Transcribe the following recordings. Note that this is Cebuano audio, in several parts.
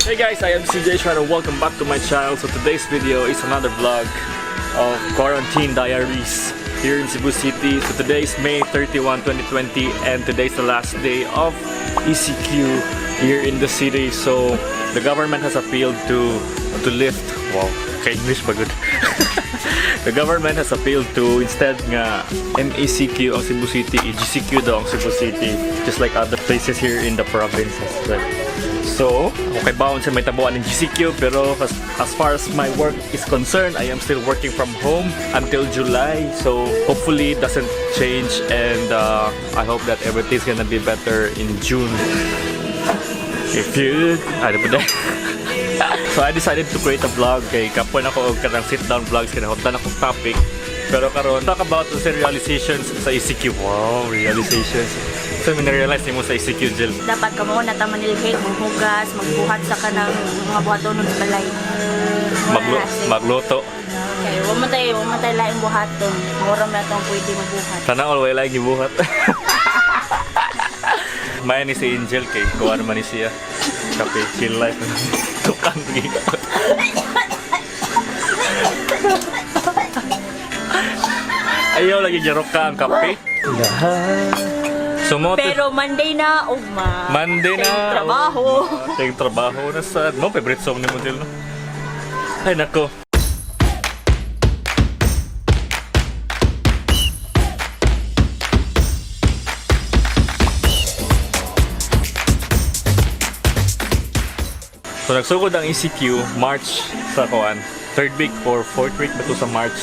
Hey guys, I am CJ Shran and welcome back to my channel. So today's video is another vlog of quarantine diaries here in Cebu City. So today is May 31, 2020 and today's the last day of ECQ here in the city. So the government has appealed to lift, wow, kay English ba good? The government has appealed to instead nga MECQ ang Cebu City, GCQ daw ang Cebu City, just like other places here in the provinces. Right? So, okay baon sa may tabuan ng GCQ, pero as far as my work is concerned, I am still working from home until July. So, hopefully it doesn't change and I hope that everything's gonna be better in June. If you... Ano ba? So I decided to create a vlog kay kapoy na ko og kanang sit down vlogs kay nahuntan akong topic. Pero karon, talk about the realizations sa ECQ. Wow, realizations. So may na-realize nimo sa ECQ, Jill? Dapat kamo na ta manilhig, maghugas, magbuhat sa kanang mga buhatonon sa balay. Magluto. Okay, wa man tay laing buhaton. Mura man atong pwede magbuhat. Sana all way lagi gibuhat. Maya ni si Angel kay kuha naman ni siya. Kape, chill life. Tukang gigakot. Ayaw lagi jarok ka ang kape. So mo Pero Monday na, ugma. Monday na. Tayong trabaho. Tayong trabaho na sa mo favorite song ni mo, Jill, no? Ay nako. So nagsugod ang ECQ March sa kuan, third week or fourth week ba to sa March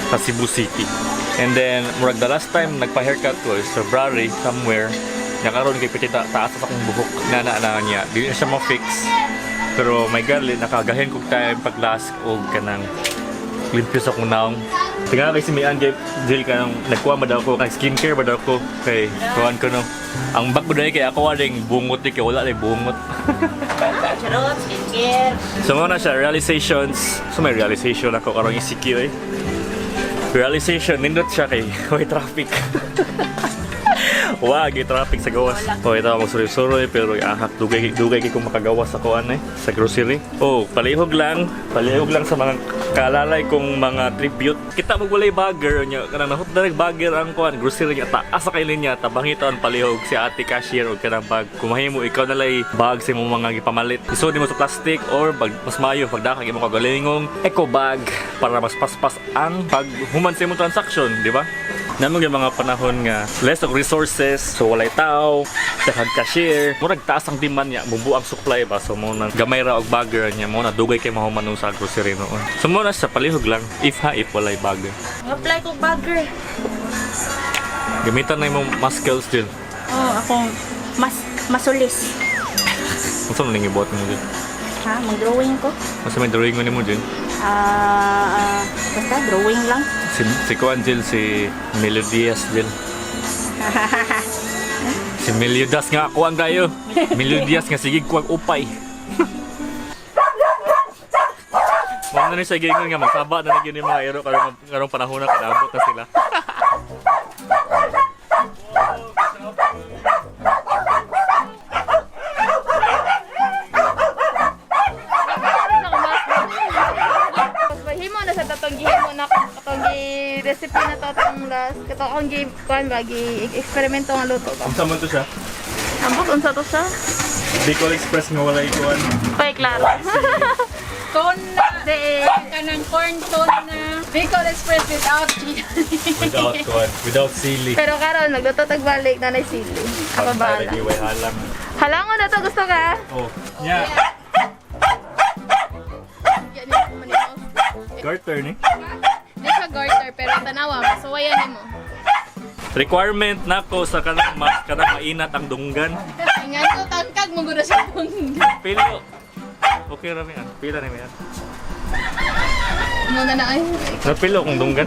sa Cebu City. And then murag the last time nagpa-haircut ko is February somewhere. Nakaroon kay piti taas sa akong buhok na na na niya. Di na siya ma-fix. Pero my God, nakagahin kog time paglask og kanang limpyo sa akong naong. Tingnan kay si Mian kay Jill kanang nagkuha ba daw ko kay skincare ba daw ko kay kuan ko no. Ang bag ko dahil kay ako aring bungot di kay wala rin bungot. Charot, skincare. So mao na siya, realizations. So may realization ako karong ECQ eh. Realization, nindot siya kay may traffic. Wag, traffic sa gawas. O ito ako magsuroy-suroy pero ahak dugay dugay kay kung makagawas ako ano eh sa grocery. Oh, palihog lang sa mga kaalalay kong mga tribute. Kita mo walay bagger nya kanang nahot na bagger ang kuan grocery niya taas sa kay linya tabangiton palihog si ate cashier og kanang bag. Kung mahimo ikaw na lay bag sa imong mga gipamalit. Isod nimo sa plastic or bag, mas maayo pagdakag imong kagalingong eco bag para mas paspas ang paghuman sa imong transaction, di ba? Namang yung mga panahon nga less of resources, so walay tao, daghang cashier, murag taas ang demand niya, mubo ang supply ba, so mo na gamay ra og bagger niya, mo na dugay kay mahuman sa grocery noon. So mo na sa palihog lang, if ha, if walay bagger. Apply ko bagger. Gamitan na imong muscles din. Oh, akong mas masulis. Unsa man ning ibuhat mo din? Ha, mag-drawing ko. Unsa may drawing mo nimo din? Ah, basta drawing lang. Si Kuan Jill, si Melodias Jill. Si Meliodas nga ako ang kayo. Melodias nga sige kuwag upay. Mao na ni siya gingon nga magsaba na nagyan yung mga ero karong karong panahon na kadabot na sila. Himo na sa tatong gihimo na katong gi recipe na to atong last katong akong gi kuan ba gi eksperimento nga luto ba. Unsa man to siya? Ambot unsa to siya? Bicol Express nga walay kuan. Pay klaro. Tuna. De Kanang corn tuna. Bicol Express without cheese. Without kuan, without sili. Pero karon nagluto tag balik na sili. Ako bahala. Lagi way halang. Halangon na to gusto ka? Oh, nya. Garter ni. Di siya garter pero tanawa masuwayan nimo. Requirement nako sa kanang mas kanang mainat ang dunggan. Ingan ko tangkag mo gud siya Pilo. Okay ra mi ah. Pila ni mi ah. Mo na na ay. Napilo kong dunggan.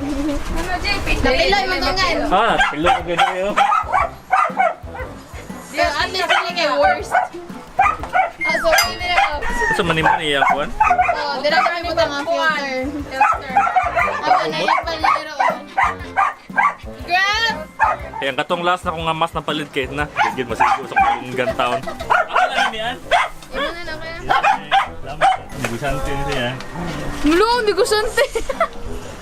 Napila imong dungan. Ah, pilo ko gani kayo. Pero at least dili kay worst. Ah, sorry nila. Unsa man nimo niya kuan? Oh, dira kami butang ang filter. Filter. Ako na yung paliro. Grab! Kaya ang katong last na kong nga mas napalit kay na. Gid masigo sa dunggan town. Ako lang ni an. Imo na na kaya. Negosyante ni siya. Mulo, negosyante.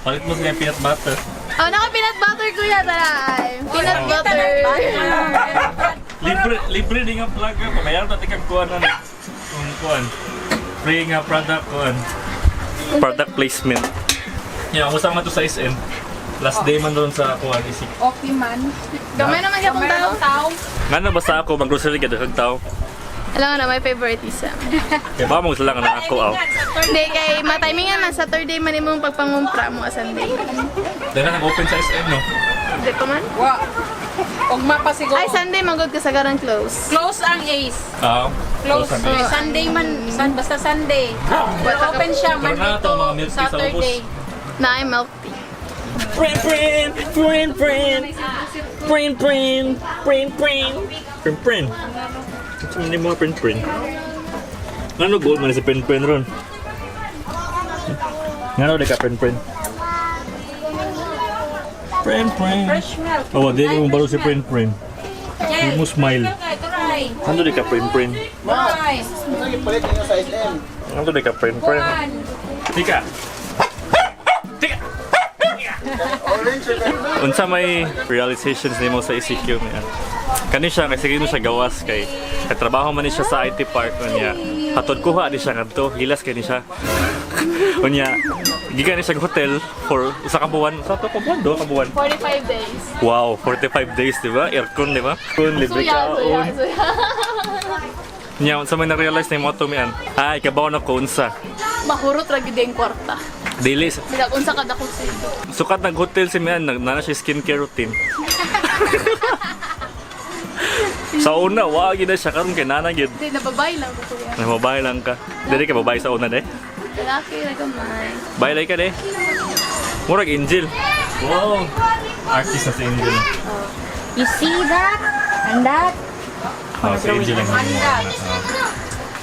Palit mo siya peanut butter. Oh, naka peanut butter, kuya, taray. Peanut butter. Libre libre din nga vlog ka. Pamayaran natin kang kuan na. Kung kuan. Free nga product kuan. Product placement. Yeah, kumusta man to sa SM? Last day man doon sa kuan isik. Okay man. Gamay naman siya kung tao. Tao. Nga na basta ako mag-grocery ka daghang tao. Alam mo na, my favoritism. Kaya ba mo sila nga na ako aw. Hindi, kay matimingan man, Saturday man imong pagpangumpra mo, Sunday. Dahil nag-open sa SM no. Hindi pa man? Wa. Ugma pa siguro. Ay, Sunday, magod ka sa garang close. Close ang Ace. Ah, Close. ang Ay, Sunday man, basta Sunday. Pero open siya Pero Monday na to to, mga milk tea sa ubos. Saturday. Na ay milk tea. Print print print print print print print print print print. Ito mo print print. Ano gold man si print print ron? Ngano di ka print print? Print print. Fresh milk. Oh, di mo balo si print print. Di mo smile. Try. Ano di ka print print? Try. Palit ninyo sa SM. Ano di ka print print? Tika. Tika. Orange or Unsa may realizations nimo sa ECQ niya? Kani siya kasi mo siya gawas kay katrabaho man ni siya sa IT park unya. Hatod kuha ni siya ngadto, gilas kay ni siya. Unya, gikan ni siya og hotel for usa ka buwan, sa to ka buwan, duha ka buwan. 45 days. Wow, 45 days, di ba? Aircon, di ba? Aircon, libre Suya, suya, kaon. suya. Nya, unsa may na-realize nimo ato mian? Ay, kabaw na ko unsa. Mahurot ra gyud ang kwarta. Dili Bisag unsa ka dako sa ito. sukat nag hotel si Mian, nag nana siya skincare routine. Sa una, wa gyud na siya karon kay nana gyud. Hindi, nababay lang ko, kuya. Ay, babae lang ka. Dili ka babae sa una de. Lalaki ra gamay. Babae ka de. Murag Angel. Wow. Artist na si Angel. You see that? And that? Oh, si Angel ang Anda.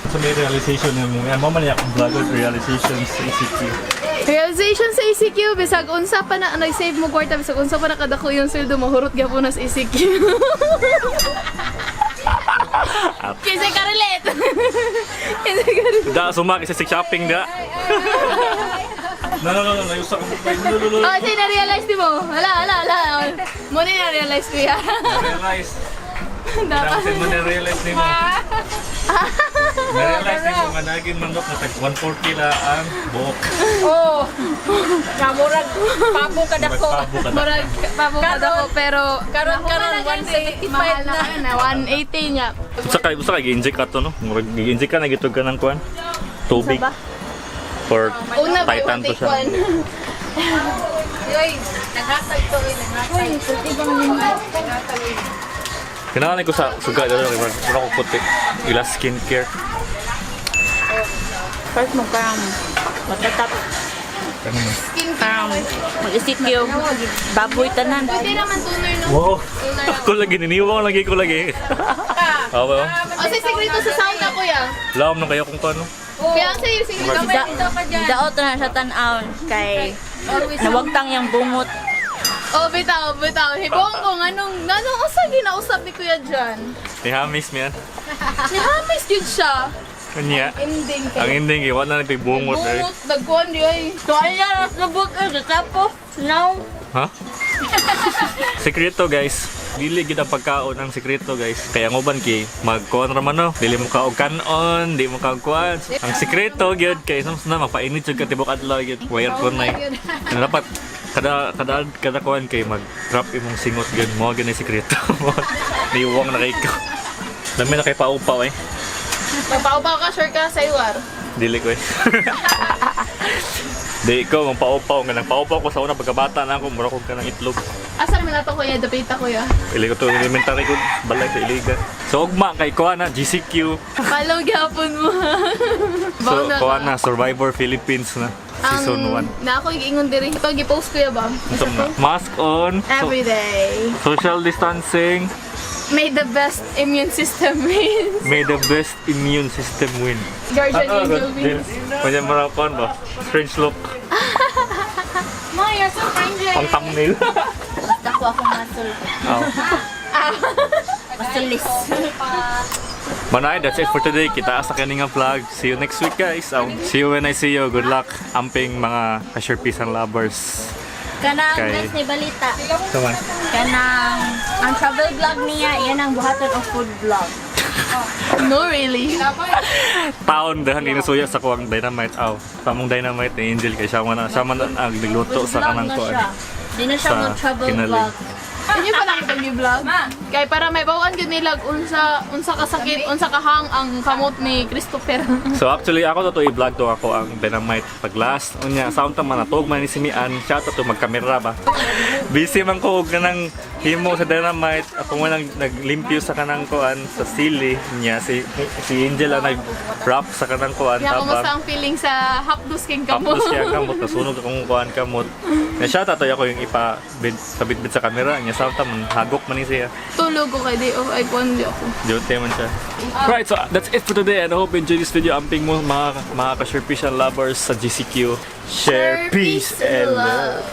So may realization na mo. Yan, mo man niya akong vlogger realization sa ECQ. Realization sa ECQ, bisag unsa pa na nag-save mo kwarta, bisag unsa pa na kadako yung sweldo, mahurot gyapon na sa ECQ. Kinsa ka relate? Kinsa ka relate? Da, suma kasi sa shopping da. No, no, no, no, nayusa ka mo. No, no, no, no. Oh, say na-realize di mo. Hala, hala, hala. Mo na na-realize kuya. Realize. Dapat. Dapat mo na-realize nimo. Na-realize nimo nga naging manok na tag 140 la ang buhok. Oh. Namurag pabo ka dako. Magpabo ka na. Murag pabo ka dako pero Karon, nahuman na 175 mahal na. na. Na 180 niya. Usa kay gi-inject ka to no. Murag gi-inject ka na gitug ka ng kuan. Tubig. For Una ba Titan one to take siya. one? Yoy, naghatag to, oy, naghatag. Naghatag. Kinahanglan ko sa suga dalo kay murag ko puti. Ila skincare. First mo kang matatap. Ano man? Skincare. Mag-ECQ. Baboy tanan. Pwede naman toner no. Wow. Toner. Ako lagi niniwang lagi ko lagi. Ah, well. O say sekreto sa sound na kuya. Lawom na kayo kung paano. Kaya ang say sekreto. Da, daot na sa tan-aon kay nawagtang yung bungot. Oh, bitaw, bitaw. Hibong ko nganong nganong usa ginausap ni Kuya John. Ni Hamis man. Nihamis gyud siya. Kanya. Ending Ang kay. ending eh, wala na nagtigbungot eh. Bungot dagkuan di ay. Kaya lubot eh, tapos now. Ha? Sekreto guys. Dili gid ang pagkaon ang sekreto guys. Kaya ang uban kay magkuan ra man no. Dili mo kaog kanon, di mo kaog kuan. Ang sekreto gyud kay sa na mapainit jud ka tibok adlaw gyud. Wire ko na. Dapat kada kada kada kuan kay mag drop imong singot gyud mo gyud ang sekreto. Niwang na kay ko. Dami na kay paupaw eh. Magpaupaw ka, sure ka sa iwar. Dili ko eh. Di ko, magpaupaw. Nga nagpaupaw ko sa una pagkabata na ako, mura ko ka ng itlog. Asa naman nato kuya, dapita kuya. Ili ko to elementary ko, balay sa Iligan. So ugma kay kuha na GCQ. Follow gyapon mo. So kuha na Survivor Philippines na season 1. Na ako giingon diri. Ito gi-post kuya ba? Unsa man na? Mask on, so, Every day. social distancing, May the best immune system wins. may the best immune system win. Guardian angel wins. Kanya mura kuan ba? Strange look. Ma, you're so cringy. Pang thumbnail. Dako ako muscle. Oh. Muscle-less. Manay, that's it for today. Kita sa kaning nga vlog. See you next week, guys. See you when I see you. Good luck, amping mga ka-Sherpeace and lovers. Kanang Kay- guys, may balita. Tama. Kanang ang travel vlog niya, yan ang buhaton og food vlog. No, really. Taon dahan inasuya sa kuwang dynamite aw. Samong dynamite ni Angel kay siya man ang nagluto Food sa vlog kanang na kuan. siya. Di na siya Sa mag-travel kinaling. vlog. Inyo pa nakita yung vlog? Kay para may bawaan gyud nila unsa unsa kasakit, unsa kahang ang kamot ni Christopher. So actually ako to i-vlog to ako ang dynamite pag last unya sa unta man natog man ni si Mian siya to magkamera ba. Busy man ko og kanang himo sa dynamite ako man ang naglimpyo sa kanang kuan sa sili niya si si Angel ang nag-wrap sa kanang kuan Kaya kumusta tabang. ang feeling sa hapdos king kamot? Tapos kaya kamot nasunog akong kuan kamot. Na siya tatoy ako yung ipa bid, sa bitbit sa kamera niya sa unta man hagok man ni siya. Tulog ko kay di oh, ay kuan di ako. Duty man siya. Right, so that's it for today and I hope you enjoyed this video. Amping mo mga ka-Sherpeace and lovers sa GCQ. Share, peace, and love.